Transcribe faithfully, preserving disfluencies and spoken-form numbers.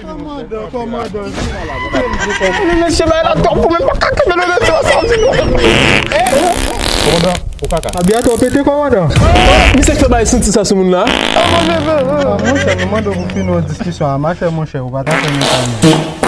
Kòmandan, kòmandan. Mesye, bay la twòp pou mwen, pa ka kenbe nan tèt sa, di nou. Kòmandan, ou kaka. Abya twò pete, kòmandan. Misye fè bay santi sa sou moun la. Ah, monchè, nou mande w pou fini yon diskisyon a, machè, monchè, ou pa ta fè nou sa, non.